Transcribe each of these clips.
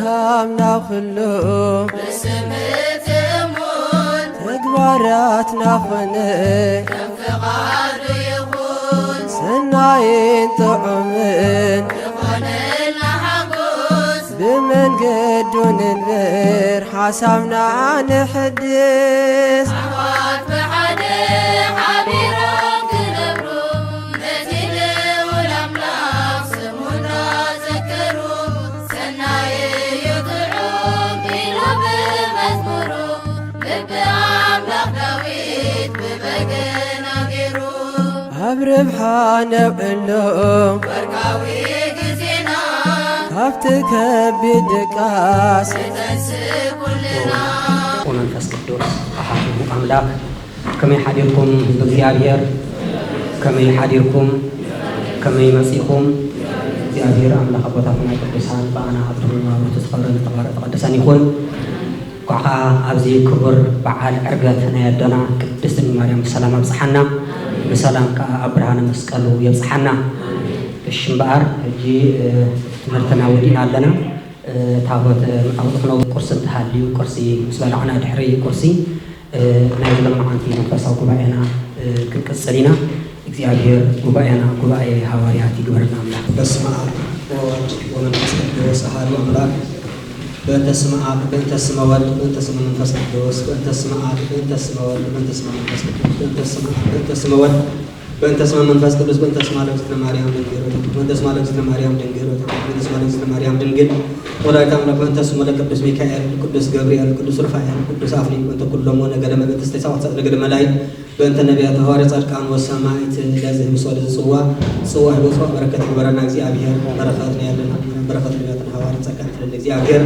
ካምና ኩሉ ብስምህ ትእሙን ተግባራትና ኾነ ከም ፍቓዱ ይኹን። ሰናይን ጥዑምን ይኾነልና ሓጎስ ብመንገዱ ንንበር ሓሳብና ንሕድስ። ኣሕዋት ብሓደ ሓቢሮም ክነብሩ ነቲ ልዑል ኣምላኽ ስሙ እናዘከሩ ሰናይ እዩ ጥዑም ኢሉ ብመዝሙሩ ልቢ ኣምላኽ ዳዊት ብበገና ገይሩ። ኣብ ረብሓ ነውዕሎ ወርቃዊ ግዜና ካብቲ ከቢድ ድቃስ ንተንስእ ኩልና። ወመንፈስ ቅዱስ ኣሃዱ ኣምላኽ። ከመይ ሓዲርኩም ህዝቢ እግዚኣብሔር? ከመይ ሓዲርኩም? ከመይ መጺኹም? እግዚኣብሔር ኣምላኽ ኣቦታትና ቅዱሳን ብኣና ኣብ ድኹም መባብርቱ ዝኸብረን ዝተባረኸ ተቐደሰን ይኹን። እንኳዕ ከዓ ኣብዚ ክቡር በዓል ዕርገት ናይ ኣዶና ቅድስት ድንግል ማርያም ብሰላም ኣብጽሓና፣ ብሰላም ከዓ ኣብ ብርሃነ መስቀሉ የብጽሓና። እሺ እምበኣር ሕጂ፣ እ፣ ትምህርትና ወዲእና ኣለና። እ፣ ታቦት፣ እ፣ ኣብ ዝኾነ ቁርሲ እንተሃልዩ ቁርሲ ምስ በላዕና ድሕሪ ቁርሲ፣ እ፣ ናይ ሎማዓንቲ መንፈሳዊ ጉባኤና፣ እ፣ ክንቅጽል ኢና። እግዚኣብሔር ጉባኤና ጉባኤ ሃዋርያት ይግበረና ኣምላኽ። በስመ ኣብ ወወልድ ወመንፈስ ቅዱስ ኣሐዱ ኣምላክ። በእንተ ስመ ኣብ፣ በእንተ ስመ ወልድ፣ በእንተ ስመ መንፈስ ቅዱስ፣ በእንተ ስመ ኣብ፣ በእንተ ስመ ወልድ፣ በእንተ ስመ መንፈስ ቅዱስ፣ በእንተ ስመ ኣብ፣ በእንተ ስመ ወልድ፣ በእንተ ስመ መንፈስ ቅዱስ፣ በእንተ ስማ ለእግዝእትነ ማርያም ድንግል፣ በእንተ ስማ ለእግዝእትነ ማርያም ድንግል፣ በእንተ ስማ ለእግዝእትነ ማርያም ድንግል፣ ወላዲተ ኣምላክ፣ በእንተ ስሙ ለቅዱስ ሚካኤል፣ ቅዱስ ገብርኤል፣ ቅዱስ ሩፋኤል፣ ቅዱስ ኣፍኒን፣ በእንተ ኩሎሙ ነገደ መበጥስተ ሰዋስት ነገደ መላእክት፣ በእንተ ነቢያት፣ ሃዋርያት፣ ጻድቃን ወሰማዕት ለዝህብሶ ለዝጽዋ ጽዋ ህይወት ጽዋ በረከት ይግበረና። እግዚኣብሔር በረከት ነው ያለን በረከት ነቢያትን ሃዋርያት ጻድቃን ትልል እግዚኣብሔር።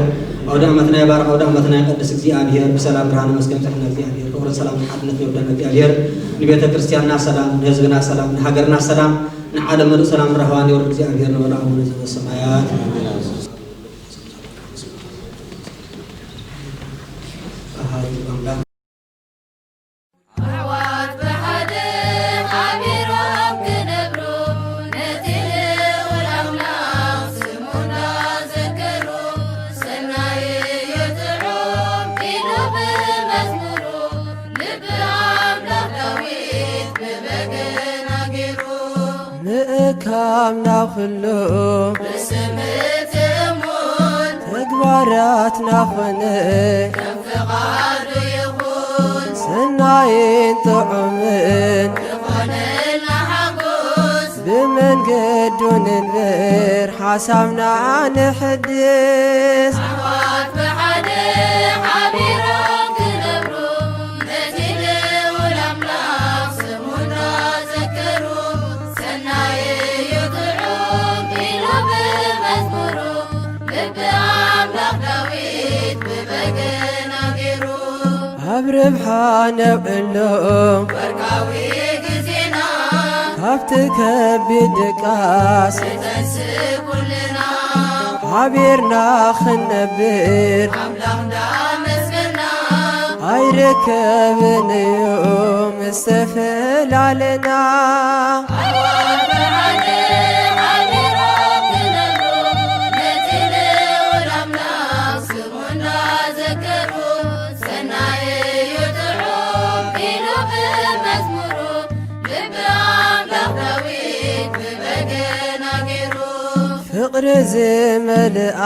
ኣውደ ዓመትና ይባርክ፣ ኣውደ ዓመትና ይቀድስ እግዚኣብሔር። ብሰላም ብርሃነ መስቀል ይብጽሐና እግዚኣብሔር። ፍቅርን ሰላም ሓድነት ይወደና እግዚኣብሔር። ንቤተ ክርስቲያንና ሰላም፣ ንህዝብና ሰላም፣ ንሃገርና ሰላም፣ ንዓለም ምሉእ ሰላም ረሃዋን ይወርድ እግዚኣብሔር። ንበል ኣቡነ ዘበሰማያት። ኣሃዱ ኣምላክ። ኣሕዋት ብሓደ ሓቢሮም ክነብሩ፣ ነቲ ልዑል ኣምላኽ ስሙ እናዘከሩ፣ ሰናይ እዩ ጥዑም ኢሉ ብመዝሙሩ፣ ልቢ ኣምላኽ ዳዊት ብበገና ገይሩ። ምእካብና ኩሉ ብስምህ ትእሙን ተግባራትና ኾነ ከም ፍቓዱ ይኹን። ሰናይን ጥዑምን ይኾነልና ሓጎስ። ብመንገዱ ንንበር ሓሳብና ንሕድስ። ኣሕዋት ብሓደ ሓቢሮም ክነብሩ፣ ነቲ ልዑል ኣምላኽ ስሙ እናዘከሩ፣ ሰናይ እዩ ጥዑም ኢሉ ብመዝሙሩ፣ ልቢ ኣምላኽ ዳዊት ብበገና ገይሩ። ኣብ ረብሓ ነውዕሎ ወርቃዊ ግዜና ካብቲ ከቢድ ድቃስ ንተንስእ ኩልና። ሓቢርና ክንነብር ኣምላኽ እንዳመስገና። ኣይርከብን እዩ ምስ ተፈላለና። ኣሕዋት ብሓደ ሓቢሮም ክነብሩ ነቲ ልዑል ኣምላኽ ስሙ እናዘከሩ ሰናይ እዩ ጥዑም ኢሉ ብመዝሙሩ፣ ልቢ ኣምላኽ ዳዊት ብበገና ገይሩ። ፍቕሪ ዝመልኣ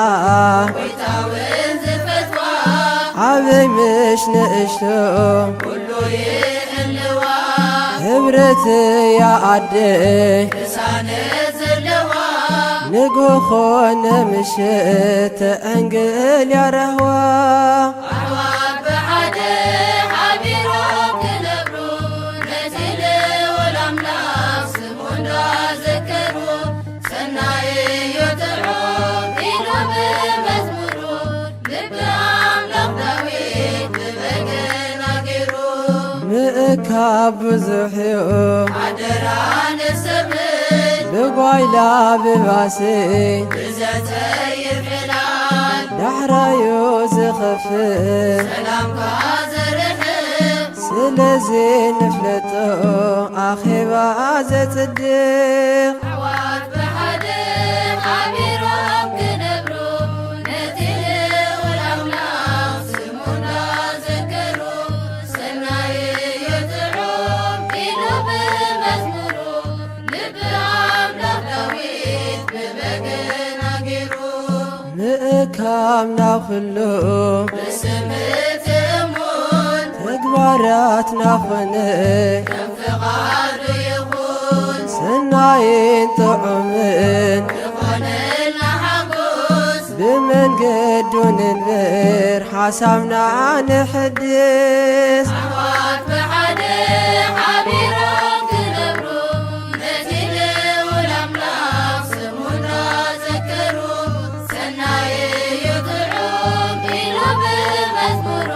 ጎይታውን ዝፈትዋ፣ ዓበይ ምሽ ንእሽቶ ኩሉ ይሕልዋ። ህብረት እያ ኣደ ቅሳነት ዘለዋ፣ ንግሆ ኮነ ምሽት ተዕንግል ያራህዋ። ኣሕዋት ብሓደ ሓቢሮም ክነብሩ፣ ነቲ ልዑል ኣምላኽ ስሙ እንዳዘከሩ፣ ሰናይ እዩ ጥዑም ኢሉ ብመዝሙሩ፣ ልቢ ኣምላኽ ዳዊት ብበገና ገይሩ። ምእካብ ብዙሕ እዩ ኣደራ ነሰብን ብጓይላ ብባሲ ብዘተ ይብዕላል ዳሕራዩ ዝኸፍእ ሰላምካ ዘርሕቕ። ስለዚ ንፍለጦ ኣኼባ ዘጽድቕ። ኣሕዋት ብሓደ ሓቢሮም ክነብሩ ነቲ ሃብና ኩሉ ብስምህ ትእሙን ተግባራትና ኾነ ከም ፍቓዱ ይኹን። ሰናይን ጥዑምን ይኾነልና ሓጎስ ብመንገዱ ንንበር ሓሳብና ንሕድስ። ኣሕዋት ብሓደ ሓቢሮም ክነብሩ ነቲ ልዑል ኣምላኽ ስሙ እናዘከሩ ሰናይ እዩ ጥዑም ኢሉ ብመዝሙሩ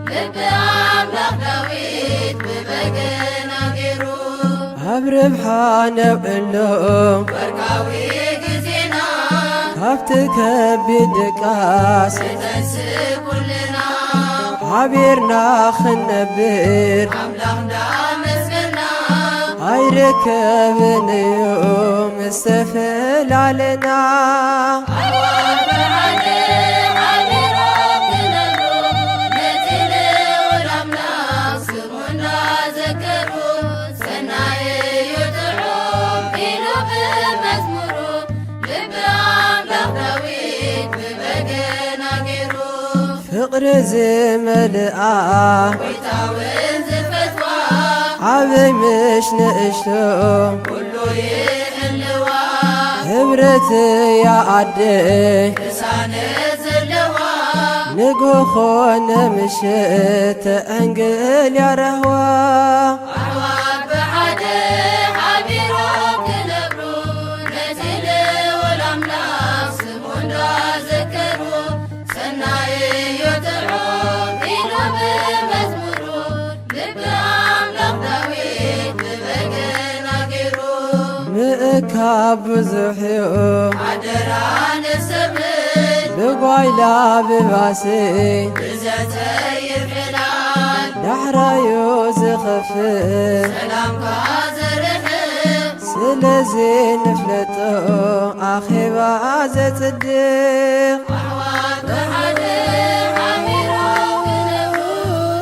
ልቢ ኣምላኽ ዳዊት ብበገና ገይሩ። ኣብ ረብሓ ነውዕሎ ወርቃዊ ግዜና ካብቲ ከቢድ ድቃስ ንተንስእ ኩልና ሓቢርና ክንነብር ኣምላኽ እንዳመስገና ኣይርከብን እዩ ምስ ተፈላለና። ኣሕዋት ብሓደ ሓቢሮም ክነብሩ ነቲ ልዑል ኣምላኽ ስሙ እናዘከሩ ሰናይ እዩ ጥዑም ኢሉ ብመዝሙሩ ልቢ ኣምላኽ ዳዊት ብበገና ገይሩ። ፍቕሪ ዝመልኣ ጎይታ እውን ዝፈትዋ ዓበይ ምሽ ንእሽቶ ኩሉ ይሕልዋ። ህብረት እያ ኣደ ቅሳነት ዘለዋ ንግሆ ኾነ ምሽት ተዕንግል ያረህዋ። ኣሕዋት ብሓደ ሓቢሮም ክነብሩ ነቲ ልዑል ኣምላኽ ስሙ እንዳዘከሩ ሰናይ እዩ ጥዑም ኢሉ ብመዝሙሩ ልቢ ኣምላኽ ዳዊት ብበገና ገይሩ። ምእካብ ብዙሕ እዩ ኣደራ ነሰብን ብጓይላ ብባሲ ብዘተ ይፍላል ዳሕራዩ ዝኸፍእ ሰላምካ ዘርሕቕ ስለዚ ንፍለጦ ኣኼባ ዘጽድቕ ኣሕዋት ብሓደ ሓቢሮም ክነብሩ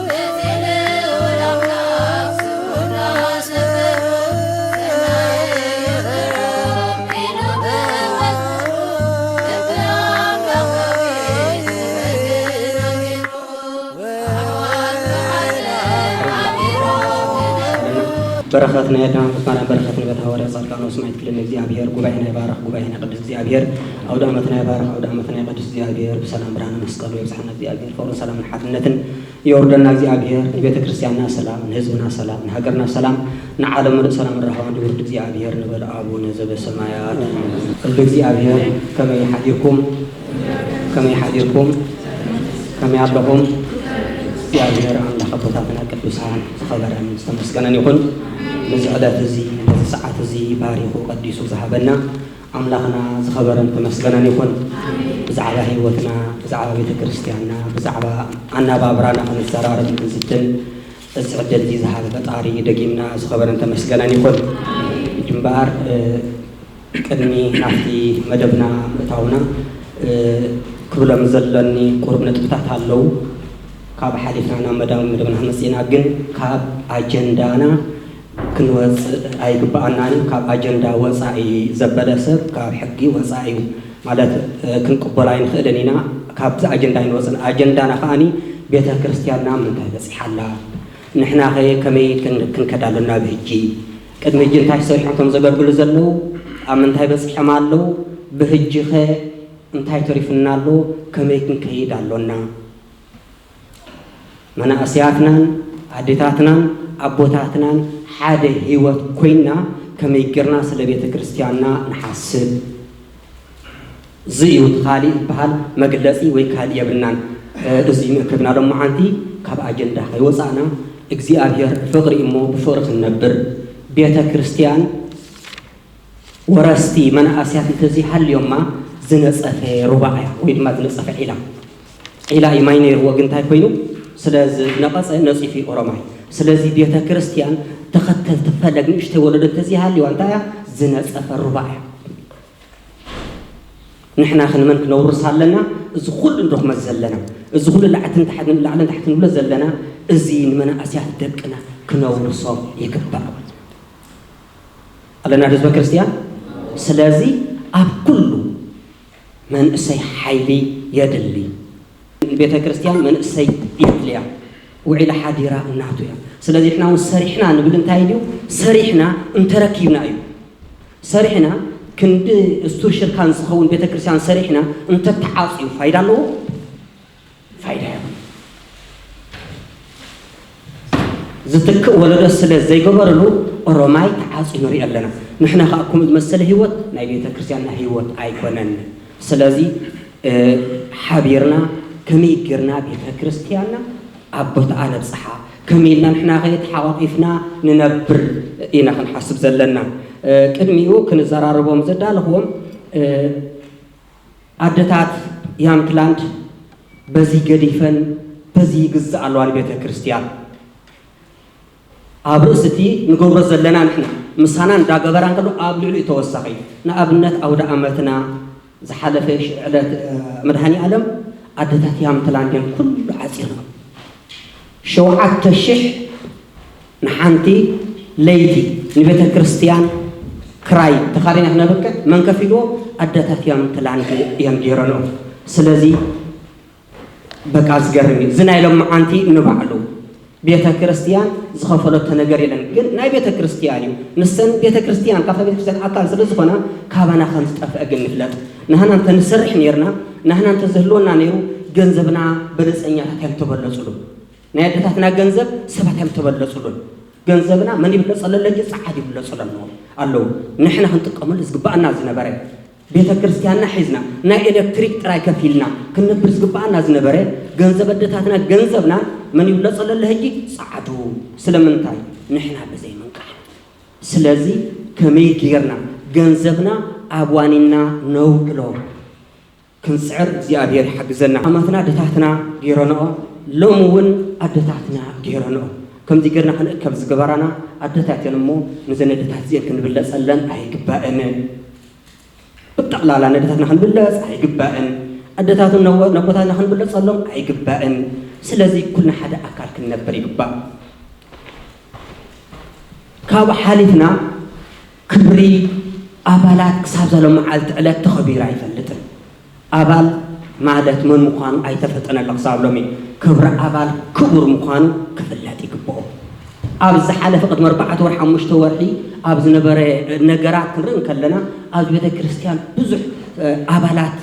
ነቲ ልዑል ኣምላኽ ስሙ እናዘከሩ ሰናይ እዩ ጥዑም ኢሉ ብመዝሙሩ ልቢ ኣምላኽ ዳዊት ብበገና ገይሩ። በረኸት ናይ ኣዴና ማርያም በረኸት ንበት ሃዋርያ ጻድቃን ወስማዒት ክልል እግዚኣብሔር ጉባኤና ይባርኽ፣ ጉባኤና ቅዱስ እግዚኣብሔር ኣውደ ዓመትና ይባርኽ፣ ኣውደ ዓመትና ቅዱስ እግዚኣብሔር ብሰላም ብርሃነ መስቀሉ የብጽሓና እግዚኣብሔር ፍቕርን ሰላምን ሓድነትን የውርደልና እግዚኣብሔር ንቤተ ክርስቲያንና ሰላም፣ ንህዝብና ሰላም፣ ንሃገርና ሰላም፣ ንዓለም ምሉእ ሰላም ራህዋ እንዲውርድ እግዚኣብሔር ንበል ኣቡነ ዘበሰማያት። ቅዱስ እግዚኣብሔር ከመይ ሓዲርኩም? ከመይ ሓዲርኩም? ከመይ ኣለኹም? እግዚኣብሔር ኣምላኽ ኣቦታትና ቅዱሳን ዝኸበረን ዝተመስገነን ይኹን። ነዚ ዕለት እዚ ነዚ ሰዓት እዚ ባሪኹ ቀዲሱ ዝሃበና ኣምላኽና ዝኸበረን ተመስገነን ይኹን። ብዛዕባ ህይወትና፣ ብዛዕባ ቤተ ክርስቲያንና፣ ብዛዕባ ኣነባብራና ክንዘራረብ ንዝትን እዚ ዕድል እዚ ዝሃበ ፈጣሪ ደጊምና ዝኸበረን ተመስገነን ይኹን። እምበኣር፣ እ፣ ቅድሚ ናብቲ መደብና ምእታውና፣ እ፣ ክብሎም ዘለኒ ቁሩብ ነጥብታት ኣለዉ። ካብ ሓሊፍና ናብ መዳም-፣ መደብና መጺእና፣ ግን ካብ ኣጀንዳና ክንወጽእ ኣይግብኣናን እዩ። ካብ ኣጀንዳ ወጻኢ ዘበለ ሰብ ካብ ሕጊ ወጻኢ እዩ። ማለት፣ እ፣ ክንቅበሎ ኣይንኽእልን ኢና። ካብዚ ኣጀንዳ ኣይንወጽእን። ኣጀንዳና ከኣኒ ቤተ ክርስቲያንና ምንታይ በጺሓ ኣላ? ንሕናኸ ከመይ ክን-፣ ክንከድ ኣሎና ብህጂ? ቅድሚ ህጂ እንታይ ሰሪሖም እቶም ዘገልግሉ ዘለዉ? ኣብ ምንታይ በጺሖም ኣለዉ? ብህጂኸ እንታይ ተሪፉና ኣሎ? ከመይ ክንከይድ ኣሎና? መናእሰያትናን ኣዴታትናን ኣቦታትናን ሓደ ህይወት ኮይንና ከመይ ጌርና ስለ ቤተ ክርስቲያንና ንሓስብ? እዚ እዩ እቲ ካሊእ ዝበሃል መግለጺ ወይ ካሊእ የብልናን። እ፣ እዚ መክርና ሎማዓንቲ ካብ ኣጀንዳ ከይወጻእና እግዚኣብሔር ፍቕሪ እሞ ብፍቕሪ ክንነብር ቤተ ክርስቲያን ወረስቲ መናእሰያት እንተዘይሃልዮማ ዝነጸፈ ሩባ እያ፣ ወይ ድማ ዝነጸፈ ዒላ። ዒላ እዩ ማይ ነይርዎ፣ ግን እንታይ ኮይኑ? ስለ ዝነቐጸ ነጺፉ እዩ ኦሮማይ። ስለዚ ቤተ ክርስቲያን ተኸተልቲ ፈለግ ንእሽተይ ወለዶ እንተዘይሃልዋ እንታይ እያ? ዝነጸፈ ሩባ እያ። ንሕና ክንመን ክነውርስ ኣለና? እዚ ኩሉ እንረኽመ ዘለና፣ እዚ ኩሉ ላዕትን ታሕትን፣ ላዕልን ታሕትን ንብሎ ዘለና፣ እዚ ንመናእሰያት ደቅና ክነውርሶም ይግባእ። ኣለና ህዝበ ክርስቲያን። ስለዚ ኣብ ኩሉ መንእሰይ ሓይሊ የድሊ። ቤተ ክርስቲያን መንእሰይ የድልያ። ውዒላ ሓዲራ እናቱ እያ። ስለዚ ንሕና እውን ሰሪሕና ንብል እንታይ ድዩ? ሰሪሕና እንተረኪብና እዩ። ሰሪሕና ክንዲ ስቱር ሽርካን ዝኸውን ቤተ ክርስቲያን ሰሪሕና እንተተዓፅዩ ፋይዳ ኣለዎ? ፋይዳ የብሉን። ዝትክእ ወለዶ ስለ ዘይገበርሉ ኦሮማይ ተዓፅዩ ንርኢ ኣለና። ንሕና ከዓ ከምኡ ዝመሰለ ህይወት ናይ ቤተ ክርስቲያንና ህይወት ኣይኮነን። ስለዚ ሓቢርና ከመይ ጌርና ቤተ ክርስቲያንና ኣብ ቦታኣ ነብፅሓ፣ ከመይ ኢልና ንሕና ከ ተሓቋቒፍና ንነብር ኢና ክንሓስብ ዘለና። ቅድሚኡ ክንዘራረቦም ዘዳለኽዎም ኣደታት ያምትላንድ በዚ ገዲፈን በዚ ይግዛእ ኣለዋ ንቤተ ክርስቲያን። ኣብ ርእሲ እቲ ንገብሮ ዘለና ንሕና ምሳና እንዳገበራ እንከሎ ኣብ ልዕሊኡ ተወሳኺ። ንኣብነት ኣውደ ኣመትና ዝሓለፈ ዕለት መድሃኒ ኣለም ኣደታት ያምትላንድ እየን ኩሉ ዓፂርና ሸውዓተ ሽሕ ንሓንቲ ለይቲ ንቤተ ክርስቲያን ክራይ ተኻሪና ክነብቅዕ መን ከፊልዎ? ኣደታት ያምትላንድ እየን ገይረንኦ። ስለዚ በቃ ዝገርም እዩ። እዚ ናይ ሎማዓንቲ ንባዕሉ ቤተ ክርስቲያን ዝኸፈለቶ ነገር የለን። ግን ናይ ቤተ ክርስቲያን እዩ። ንሰን ቤተ ክርስቲያን ካብታ ቤተ ክርስቲያን ኣካል ስለ ዝኾና ካባና ከም ዝጠፍአ ግን ንፍለጥ። ናህና እንተ ንሰርሕ ነርና፣ ናህና እንተ ዝህልወና ነይሩ ገንዘብና በለጸኛታት እዮም ተበለጹሉ። ናይ ኣደታትና ገንዘብ ሰባት እዮም ተበለጹሉን። ገንዘብና መን ይብለጸሉ ኣሎ እንጂ ጸዓት ይብለጸሉ ኣለዉ። ኣለዉ። ንሕና ክንጥቀመሉ ዝግባኣና ዝነበረ ቤተ ክርስቲያንና ሒዝና ናይ ኤሌክትሪክ ጥራይ ከፊልና ክንነብር ዝግባኣና ዝነበረ ገንዘብ ኣደታትና ገንዘብና መን ይብለጸሉ ኣሎ ሕጂ ጸዓዱ። ስለምንታይ? ንሕና ብዘይ ምንቃሕ። ስለዚ ከመይ ጌርና ገንዘብና ኣብ ዋኒና ነውዕሎ? ክንጽዕር እግዚኣብሔር ይሓግዘና። ኣማትና ኣደታትና ገይረንኦ፣ ሎሚ እውን ኣደታትና ገይረንኦ። ከምዚ ጌርና ክንእከብ ዝገበራና ኣደታት እየን እሞ ነዘን ኣደታት እዚአን ክንብለጸለን ኣይግባእን። ብጠቕላላ ነደታትና ክንብለጽ ኣይግባእን። ኣደታትን ነቦታትና ክንብለጸሎም ኣይግባእን። ስለዚ ኩልና ሓደ ኣካል ክንነብር ይግባእ። ካብ ሓሊፍና ክብሪ ኣባላት ክሳብ ዛሎም መዓልቲ ዕለት ተኸቢሩ ኣይፈልጥን። ኣባል ማለት መን ምዃኑ ኣይተፈጠነሉ ክሳብ ሎሚ። ክብሪ ኣባል ክቡር ምዃኑ ክፍለጥ ይግብኦ። ኣብ ዝሓለፈ ቅድሚ ኣርባዕተ ወርሒ ሓሙሽተ ወርሒ ኣብ ዝነበረ ነገራት ክንርኢ እንከለና ኣብዚ ቤተ ክርስቲያን ብዙሕ ኣባላት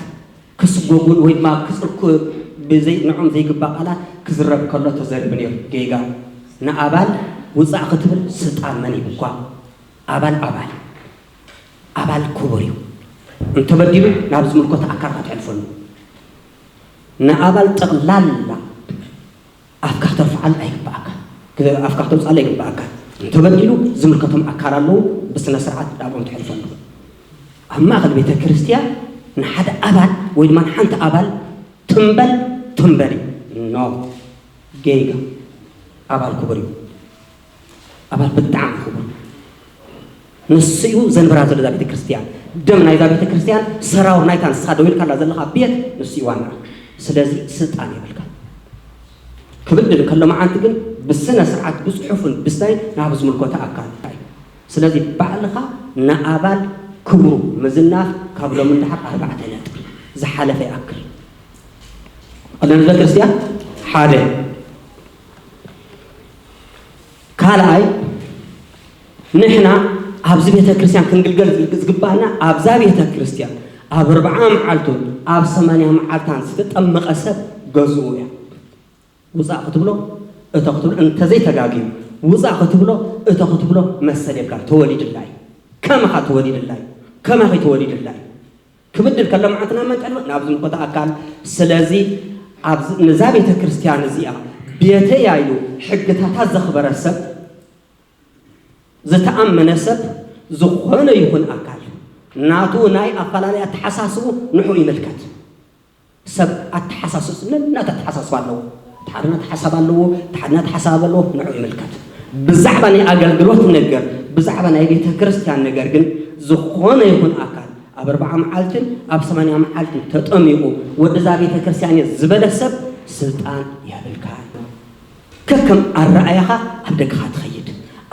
ክስጎጉን ወይ ድማ ክፅርኩ ብዘይ ንዖም ዘይግባእ ቃላት ክዝረብ ከሎ ተዘሪቡ ነይሩ። ጌጋ ንኣባል ውፃእ ክትብል ስልጣን መን ይብኳ? ኣባል ኣባል ኣባል ክቡር እዩ። እንተበዲሉ ናብ ዝምልከቶ ኣካል ክትሕልፈሉ ንኣባል ጠቕላላ ኣፍካ ክተርፍዓል ኣይግባኣካ፣ ኣፍካ ክተውፅኣል ኣይግባኣካ። እንተበዲሉ ዝምልከቶም ኣካል ኣለዉ፣ ብስነ ስርዓት ናብኦም ትሕልፈሉ። ኣብ ማእኸል ቤተ ክርስቲያን ንሓደ ኣባል ወይ ድማ ንሓንቲ ኣባል ትንበል ትንበል እዩ። ኖ ጌጋ። ኣባል ክቡር እዩ። ኣባል ብጣዕሚ ክቡር ንሱ እዩ ዘንብራ ዘሎ እዛ ቤተ ክርስቲያን። ደም ናይዛ ቤተ ክርስቲያን ሰራውር ናይታ ንስኻ ደው ኢልካላ ዘለኻ ቤት ንሱ እዩ ዋና። ስለዚ ስልጣን የብልካ። ክብድል ከሎ መዓንቲ ግን ብስነ ስርዓት ብፅሑፍን ብስታይ ናብ ዝምልከቶ ኣካል እንታይ እዩ። ስለዚ ባዕልኻ ንኣባል ክብሩ ምዝናፍ ካብ ሎም እንዳሓር ኣርባዕተ ነጥቢ ዝሓለፈ ይኣክል። ቅድሚ ቤተ ክርስቲያን ሓደ ካልኣይ ንሕና ኣብዚ ቤተ ክርስቲያን ክንግልገል ዝግባኣና ኣብዛ ቤተ ክርስቲያን ኣብ ኣርብዓ መዓልቱን ኣብ ሰማንያ መዓልታን ዝተጠመቐ ሰብ ገዝኡ እያ። ውፃእ ክትብሎ እቶ ክትብሎ እንተዘይተጋግዩ ውፃእ ክትብሎ እቶ ክትብሎ መሰል የብላን። ተወሊድላ እዩ። ከማኻ ተወሊድላ እዩ። ከማኺ ተወሊድላ እዩ። ክብድል ከሎ መዓልቲ ናብ መን ጠልበ ናብ ዝምልከቶ ኣካል። ስለዚ ንዛ ቤተ ክርስቲያን እዚኣ ቤተያ ኢሉ ሕግታታ ዘኽበረ ሰብ ዝተኣመነ ሰብ ዝኾነ ይኹን ኣካል ናቱ ናይ ኣፈላለየ ኣተሓሳስቡ ንዑ ይምልከት። ሰብ ኣተሓሳስብ ነናት ኣተሓሳስብ ኣለዎ። ተሓደና ተሓሳብ ኣለዎ። ተሓደና ተሓሳብ ኣለዎ። ንዑ ይምልከት። ብዛዕባ ናይ ኣገልግሎት ነገር ብዛዕባ ናይ ቤተ ክርስቲያን ነገር ግን ዝኾነ ይኹን ኣካል ኣብ ኣርብዓ መዓልትን ኣብ ሰማንያ መዓልትን ተጠሚቑ ወደዛ ቤተ ክርስቲያን እየ ዝበለ ሰብ ስልጣን የብልካ። ከከም ኣረኣያኻ ኣብ ደገኻ ትኸይድ።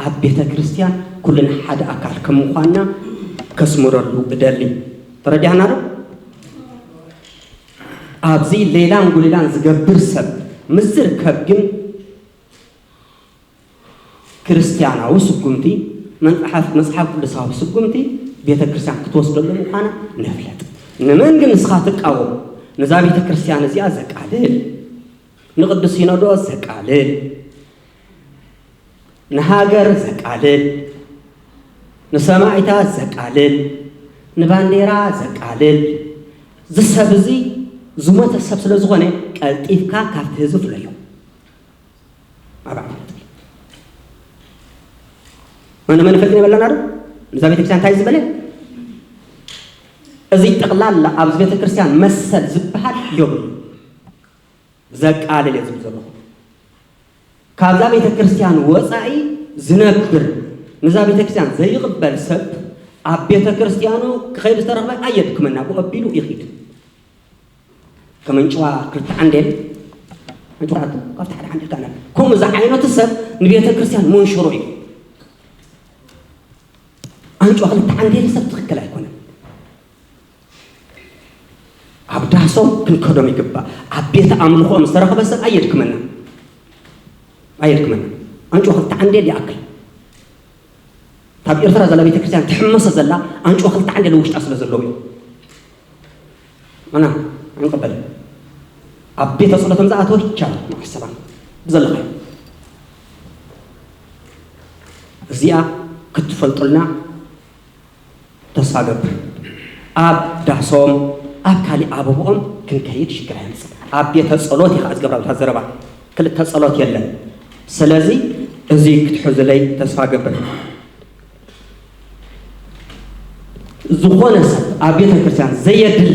ኣብ ቤተ ክርስቲያን ኩልና ሓደ ኣካል ከም ምዃንና ከስምረሉ እደሊ። ተረዲኣና ዶ? ኣብዚ ሌላን ጉሌላን ዝገብር ሰብ ምስ ዝርከብ ግን ክርስትያናዊ ስጉምቲ፣ መጽሓፍ መጽሓፍ ቅዱሳዊ ስጉምቲ ቤተ ክርስቲያን ክትወስደሉ ምዃና ነፍለጥ። ንመን ግን ንስኻ ትቃወም? ነዛ ቤተ ክርስቲያን እዚኣ ዘቃልል፣ ንቅዱስ ሲኖዶስ ዘቃልል፣ ንሃገር ዘቃልል፣ ንሰማዒታት ዘቃልል፣ ንባንዴራ ዘቃልል፣ እዚ ሰብ እዚ ዝሞተ ሰብ ስለ ዝኾነ ቀልጢፍካ ካብቲ ህዝቢ ፍለዮ። ኣብ ዓመት መን መን ፈልጥ የበላና ዶ? ንዛ ቤተክርስትያን እንታይ ዝበለ? እዚ ጠቕላላ ኣብዚ ቤተክርስትያን መሰል ዝበሃል የብሉ። ዘቃልል እየ ዝብል ዘለኹ። ካብዛ ቤተክርስትያን ወፃኢ ዝነብር፣ ንዛ ቤተክርስትያን ዘይቕበል ሰብ ኣብ ቤተክርስትያኑ ክኸይድ ዝተረኽበ ኣየድክመና፣ ብቐቢሉ ይኺድ። ከም ኣንጭዋ ክልተ ዓንዴል፣ ኣንጭዋ ካብቲ ሓደ ዓንዴል ካና። ከምኡ ዝዓይነቱ ሰብ ንቤተ ክርስቲያን መንሽሮ እዩ። ኣንጭዋ ክልተ ዓንዴል ሰብ ትኽክል ኣይኮነን። ኣብ ዳሶም ክንከዶም ይግባእ። ኣብ ቤተ ኣምልኾኦም ዝተረኸበ ሰብ ኣየድክመና፣ ኣየድክመና። ኣንጭዋ ክልተ ዓንዴል ይኣክል። ካብ ኤርትራ ዘላ ቤተ ክርስቲያን ትሕመሰ ዘላ ኣንጭዋ ክልተ ዓንዴል ውሽጣ ስለ ዘለዉ እዩ። ኣና ኣይንቀበልን። ኣብ ቤተ ጸሎቶም ዝኣተወ ቻው፣ ማዕሰላም ብዘለኻ። እዚኣ ክትፈልጡልና ተስፋ ገብር። ኣብ ዳሶም፣ ኣብ ካሊእ ኣበብኦም ክንከይድ ሽግር ኣየምጽእ። ኣብ ቤተ ጸሎት ኢኻ ዝገብራ ብታ ዘረባ። ክልተ ጸሎት የለን። ስለዚ እዚ ክትሕዙለይ ተስፋ ገብር። ዝኾነ ሰብ ኣብ ቤተ ክርስቲያን ዘየድሊ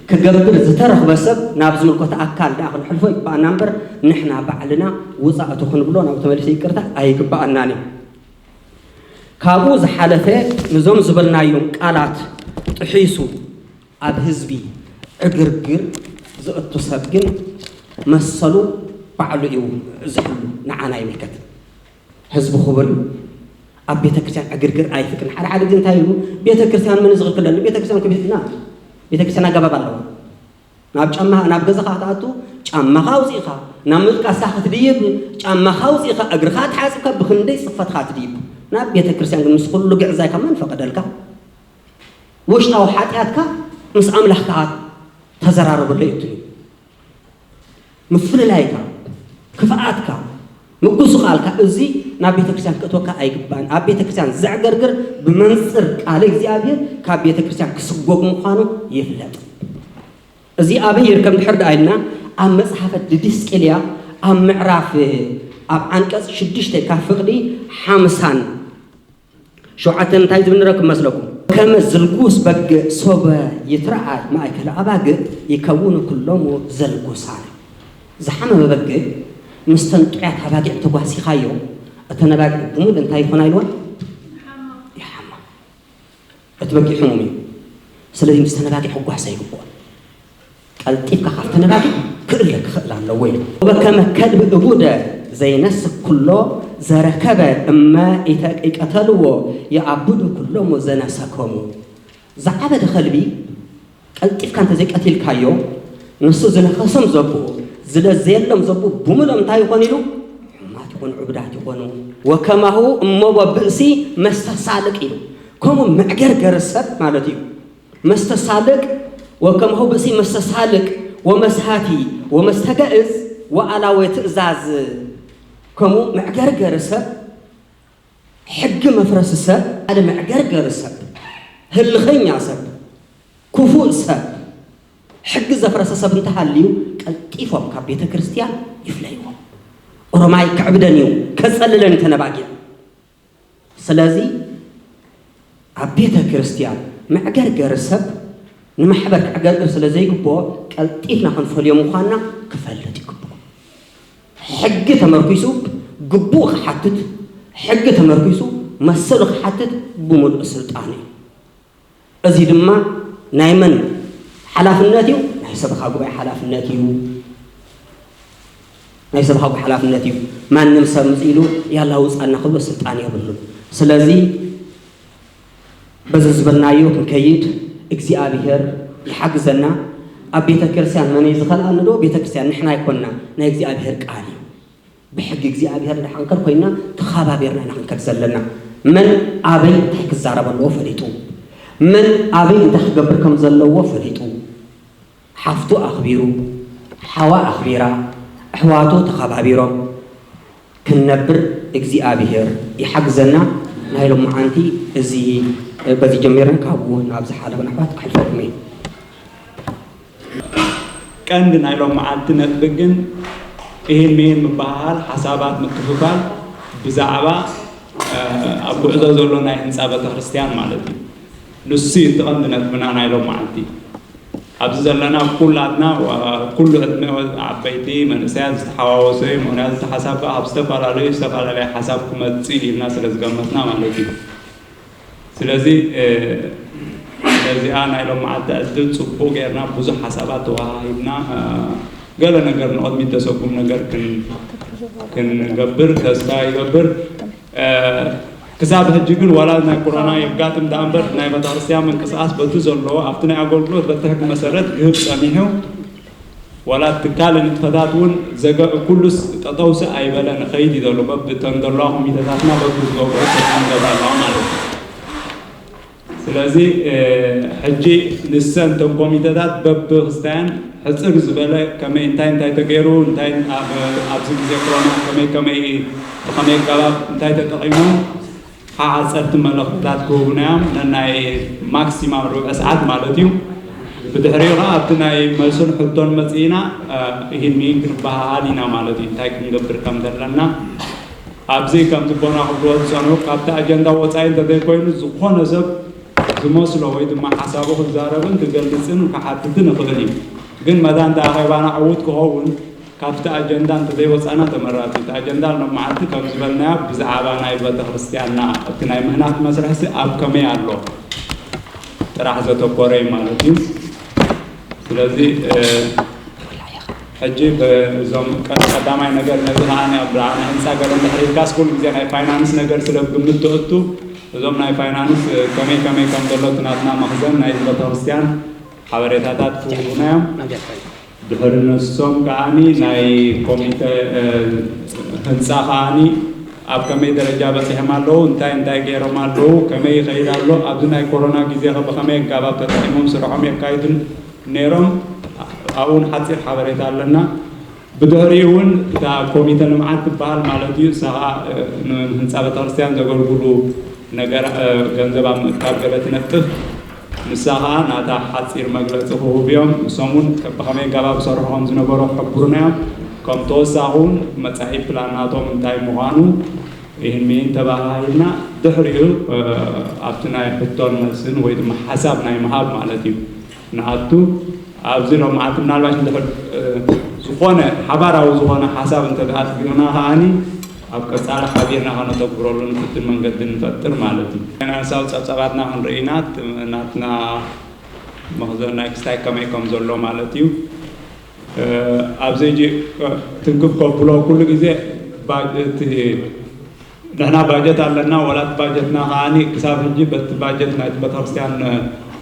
ክገብር ዝተረኽበ ሰብ ናብ ዝምልከቶ ኣካል ደኣ ክንሕልፎ ይግባኣና እምበር፣ ንሕና ባዕልና ውፃእ እቲ ክንብሎ ናብ ተመልሰ ይቅርታ ኣይግባኣናን እዩ። ካብኡ ዝሓለፈ፣ ነዞም ዝበልናዮም ቃላት ጥሒሱ ኣብ ህዝቢ ዕግርግር ዘእቱ ሰብ ግን መሰሉ ባዕሉ እዩ ዝሕሉ፣ ንዓና ይምልከት። ህዝቢ ክቡር እዩ። ኣብ ቤተ ክርስቲያን ዕግርግር ኣይፍቅድን። ሓደ ሓደ ግዜ እንታይ ይብሉ? ቤተ ክርስቲያን መን ዝኽልክለኒ? ቤተ ክርስቲያን እኮ ቤትና፣ ቤተ ክርስቲያን ኣገባብ ኣለዋ። ናብ ጫማ፣ ናብ ገዛኻ ክትኣቱ ጫማኻ ኣውፂእኻ፣ ናብ ምድቃስካ ክትድይብ ጫማኻ ኣውፂእኻ፣ እግርኻ ተሓፂብካ ብኽንደይ ፅፈትካ ትድይብ። ናብ ቤተ ክርስቲያን ግን ምስ ኩሉ ግዕዛይካ መን ፈቀደልካ? ውሽጣዊ ሓጢኣትካ ምስ ኣምላኽካ ተዘራረበሉ እዩ ትብል። ምፍልላይካ፣ ክፍኣትካ፣ ምጉስቓልካ፣ እዚ ናብ ቤተ ክርስቲያን ክእትወካ ኣይግባእን። ኣብ ቤተ ክርስቲያን ዘዕገርግር ብመንጽር ቃለ እግዚኣብሔር ካብ ቤተ ክርስቲያን ክስጎግ ምዃኑ ይፍለጥ። እዚ ኣበይ ይርከብ ድሕር ደኣ ኢልና፣ ኣብ መጽሓፈ ድድስቅልያ ኣብ ምዕራፍ፣ ኣብ ዓንቀጽ ሽዱሽተ ካብ ፍቕዲ ሓምሳን ሸውዓተን እንታይ ዝብል ንረክብ መስለኩም? ከመ ዝልጉስ በግዕ ሶበ ይትረኣይ ማእከለ ኣባግዕ ይከውኑ ኩሎሙ ዘልጉሳነ። ዝሓመመ በግዕ ምስተን ጥዑያት ኣባጊዕ ተጓሲኻዮ፣ እተን ኣባጊዕ ብምሉእ እንታይ ይኾና ኢልወን? ይሓማ። እቲ በጊዕ ሕሙም እዩ። ስለዚ ምስተን ኣባጊዕ ክጓሰ ይግብኦ። ቀልጢፍካ ካብቲ ነባጊ ክእለ ክኽእል ኣለዎ ኢሉ። ወበከመ ከልቢ እቡደ ዘይነስእ ኩሎ ዘረከበ እመ ኢተ-፣ ኢቀተልዎ የአብዱ ኩሎሙ ዘነሰኮሙ። ዝዓበደ ከልቢ ቀልጢፍካ እንተዘይቀቲልካዮ፣ ንሱ ዝነኸሶም ዘብኡ፣ ዝለዘየሎም ዘብኡ ብምሎም እንታይ ይኾን ኢሉ? ሕማት ይኾኑ፣ ዕቡዳት ይኾኑ። ወከማሁ እመቦ ብእሲ መስተሳልቅ ኢሉ። ከምኡ መዕገርገሪ ሰብ ማለት እዩ። መስተሳልቅ ወከማሁ ብእሲ መስተሳልቅ ወመስሃቲ ወመስተጋእዝ ወኣላወ ትእዛዝ። ከምኡ መዕገርገሪ ሰብ፣ ሕጊ መፍረሲ ሰብ፣ ሓደ መዕገርገሪ ሰብ፣ ህልኸኛ ሰብ፣ ክፉእ ሰብ፣ ሕጊ ዘፍረሰ ሰብ እንተሃልዩ ቀልጢፎም ካብ ቤተ ክርስቲያን ይፍለይዎ። ኦሮማይ ከዕብደን እዩ፣ ከጸልለን እዩ ተነባጊዕ። ስለዚ ኣብ ቤተ ክርስቲያን መዕገርገሪ ሰብ ንማሕበር ከዕገርግር ስለ ዘይግብኦ ቀልጢፍና ክንፈልዮ ምዃንና ክፈልጥ ይግብኦ። ሕጊ ተመርኪሱ ግቡእ ክሓትት፣ ሕጊ ተመርኪሱ መሰሉ ክሓትት ብምሉእ ስልጣኑ እዩ። እዚ ድማ ናይ መን ሓላፍነት እዩ? ናይ ሰበኻ ጉባኤ ሓላፍነት እዩ። ናይ ሰበኻ ጉባኤ ሓላፍነት እዩ። ማንም ሰብ ምጽእ ኢሉ ያላ ውጻና ክብሎ ስልጣን የብሉን። ስለዚ በዚ ዝበልናዮ ክንከይድ እግዚኣብሔር ይሓግዘና። ኣብ ቤተ ክርስቲያን መን እዩ ዝኸልኣኒ ዶ? ቤተ ክርስቲያን ንሕና ኣይኮንና፣ ናይ እግዚኣብሔር ቃል እዩ። ብሕጊ እግዚኣብሔር እንዳ ክንከድ ኮይና ተኻባቢርና ኢና ክንከድ ዘለና። መን ኣበይ እንታይ ክዛረብ ኣለዎ ፈሊጡ፣ መን ኣበይ እንታይ ክገብር ከም ዘለዎ ፈሊጡ፣ ሓፍቱ ኣኽቢሩ፣ ሓዋ ኣኽቢራ፣ ኣሕዋቱ ተኻባቢሮም ክንነብር እግዚኣብሔር ይሓግዘና። ናይ ሎምዓንቲ እዚ በዚ ጀሚርና ካብኡ ናብ ዝሓለፈ ናሕዋት ክሕልፈኩም እዩ። ቀንዲ ናይ ሎምዓንቲ ነጥቢ ግን ኢሂን ሚሂን ምብህሃል፣ ሓሳባት ምክፍፋል ብዛዕባ ኣብ ጉዕዞ ዘሎ ናይ ህንፃ ቤተክርስትያን ማለት እዩ። ንሱ እዩ እቲ ቀንዲ ነጥብና ናይ ሎምዓንቲ። ኣብዚ ዘለና ኩላትና ኩሉ ዕድመ ዓበይቲ መንእሰያት ዝተሓዋወሰ እዩ። ምክንያቱ እቲ ሓሳብ ከዓ ካብ ዝተፈላለዩ ዝተፈላለየ ሓሳብ ክመፅእ እዩ ኢልና ስለ ዝገመትና ማለት እዩ። ስለዚ ነዚኣ ናይ ሎምዓንቲ ዕድል ፅቡቅ ጌርና ብዙሕ ሓሳባት ተወሃሂድና ገለ ነገር ንቕድሚት ተሰጉም ነገር ክንገብር ተስፋ ይገብር። ክሳብ ሕጂ ግን ዋላ ናይ ኮሮና የጋጥም ደኣ እምበር ናይ ቤተክርስትያን ምንቅስቃስ በቲ ዘለዎ ኣብቲ ናይ ኣገልግሎት በቲ ሕጊ መሰረት ክህብ ጸኒሑ ዋላ ትካል ንጥፈታት እውን ዘገ ኩሉስ ጠጠውሲ ኣይበለ ንኸይድ እዩ ዘሎ በብተን ዘለዋ ኮሚተታትና በቢ ዝገብሮ ተንገብራ ኣለዋ ማለት እዩ። ስለዚ ሕጂ ንሰን እተን ኮሚተታት በብክስታየን ሕፅር ዝበለ ከመይ እንታይ እንታይ ተገይሩ እንታይ ኣብዚ ግዜ ኮሮና ከመይ ከመይ ብኸመይ ኣገባብ እንታይ ተጠቒሞም ሓሓፀርቲ መልእኽትታት ክህቡና እዮም ነናይ ማክሲማም ርብዒ ሰዓት ማለት እዩ። ብድሕሪኡ ከዓ ኣብቲ ናይ መልስን ሕቶን መፅኢና ይህን ሚን ክንበሃሃል ኢና ማለት እዩ እንታይ ክንገብር ከም ዘለና ኣብዚ ከምቲ ቦና ክብልዎ ዝፀንሑ ካብቲ ኣጀንዳ ወፃኢ እንተዘይኮይኑ ዝኾነ ሰብ ዝመስሎ ወይ ድማ ሓሳቡ ክዛረብን ክገልፅን ክሓትትን ይኽእል እዩ። ግን መዳን እቲ ኣኼባና ዕዉት ክኸውን ካብቲ ኣጀንዳ እንተዘይወፃና ተመራፂ። እቲ ኣጀንዳ ሎም መዓልቲ ከም ዝበልናዮ ብዛዕባ ናይ ቤተክርስትያንና እቲ ናይ ምህናፅ መስርሕሲ ኣብ ከመይ ኣሎ ጥራሕ ዘተኮረ እዩ ማለት እዩ። ስለዚ ሕጂ እዞም ቀዳማይ ነገር ነዚ ከዓ ኣብ ዳዕና ህንፃ ገለ እንድሕር ኢልካስ ኩሉ ግዜ ናይ ፋይናንስ ነገር ስለ ግምት ትእቱ እዞም ናይ ፋይናንስ ከመይ ከመይ ከም ዘሎ እቲ ናትና መኽዘን ናይ ቤተክርስትያን ሓበሬታታት ክህቡና እዮም። ድሕሪ ነሶም ከዓኒ ናይ ኮሚተ ህንፃ ከዓኒ ኣብ ከመይ ደረጃ በፂሖም ኣለዉ እንታይ እንታይ ገይሮም ኣለዉ ከመይ ይኸይድ ኣሎ ኣብዚ ናይ ኮሮና ግዜ ከ ብኸመይ ኣጋባብ ተጠቂሞም ስርሖም የካይዱ ነይሮም ኣብኡ ሓፂር ሓበሬታ ኣለና። ብድሕሪኡ እውን እታ ኮሚተ ልምዓት ትበሃል ማለት እዩ። እሳ ከዓ ንህንፃ ቤተክርስትያን ዘገልግሉ ነገር ገንዘብ ኣብ ምእካብ ገለ ትነጥፍ። ንሳ ከዓ ናታ ሓፂር መግለፂ ክህቡ እዮም። ንሶም እውን ብኸመይ ኣገባብ ዝሰርሑ ከም ዝነበሩ ክሕብሩና እዮም። ከም ተወሳኺ እውን መፃኢ ፕላን ናቶም እንታይ ምዃኑ ይህን ሚን ተባሃሂልና ድሕሪኡ ኣብቲ ናይ ሕቶን መልስን ወይ ድማ ሓሳብ ናይ ምሃብ ማለት እዩ። ንኣቱ ኣብዚ ሎምዓልቲ ምናልባሽ እንድሕር ዝኾነ ሓባራዊ ዝኾነ ሓሳብ እንተኣትግርና ከዓኒ ኣብ ቀፃሊ ሓቢርና ከነተግብረሉ ንፍትን መንገዲ ንፈጥር ማለት እዩ። ፋይናንሳዊ ፀብፀባትና ክንርኢ ኢና ናትና መኽዘን ናይ ክስታይ ከመይ ከም ዘሎ ማለት እዩ። ኣብዚ ሕጂ ትንክፍ ከብሎ ኩሉ ግዜ ባጀት ንሕና ባጀት ኣለና ወላ እቲ ባጀትና ከዓኒ ክሳብ ሕጂ በቲ ባጀት ናይቲ ቤተክርስትያን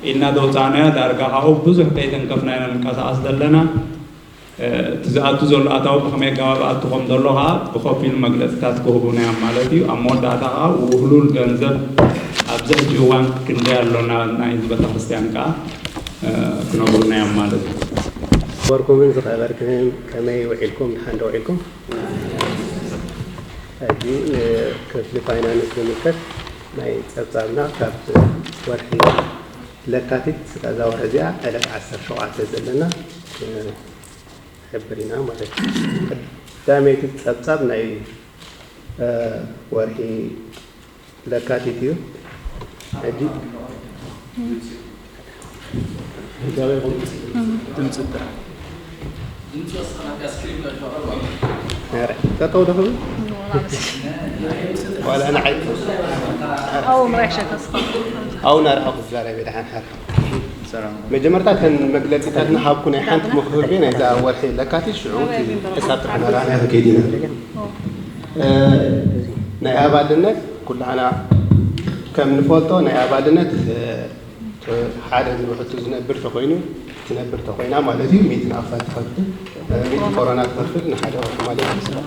ኢልና ዘውፃእናዮ ዳርጋ ካብኡ ብዙሕ ከይተንከፍና ኢና ንንቀሳቐስ ዘለና። እቲ ዝኣቱ ዘሎ ኣታዊ ብኸመይ ኣገባብ ኣቱ ከም ዘሎ ከዓ ብኸፊሉ መግለፅታት ክህቡና እዮም ማለት እዩ። ኣብ መወዳእታ ከዓ ውህሉል ገንዘብ ኣብዚ ሕጂ እዋን ክንደይ ኣሎ ናይዚ ቤተክርስትያን ከዓ ክነግሩና እዮም ማለት እዩ። ወርኩምን ዝኸበርክን ከመይ ውዒልኩም? ድሓን ዶ ውዒልኩም? ሕጂ ንክፍሊ ፋይናንስ ዝምልከት ናይ ጸብጻብና ካብ ወርሒ ለካቲት ስጋዛ ወርሒ እዚኣ ዕለት ዓሰርተ ሸውዓተ ዘለና ሕብር ኢና ማለት እዩ። ቀዳመይቲ ጸብጻብ ናይ ወርሒ ለካቲት እዩ። ሕጂ ጠጠው ዶ ክብል ዋላ ንዓይ ኣብኡ ናርሓ ክዛረብ ድሓን ሓር መጀመርታ ከን መግለፂታት ንሃብኩ ናይ ሓንቲ መክብቤ ናይዛ ወርሒ ለካቲት ሽዑ ሕሳብ ጥራሕ ናራእና ከይዲና ናይ ኣባልነት ኩላና ከም ንፈልጦ ናይ ኣባልነት ሓደ ዝብሕቱ ዝነብር ተኮይኑ ትነብር ተኮይና ማለት እዩ። ሚእቲ ናቕፋ ትኸፍል፣ ሚእቲ ኮሮና ትኸፍል ንሓደ ወርሒ ማለት እዩ።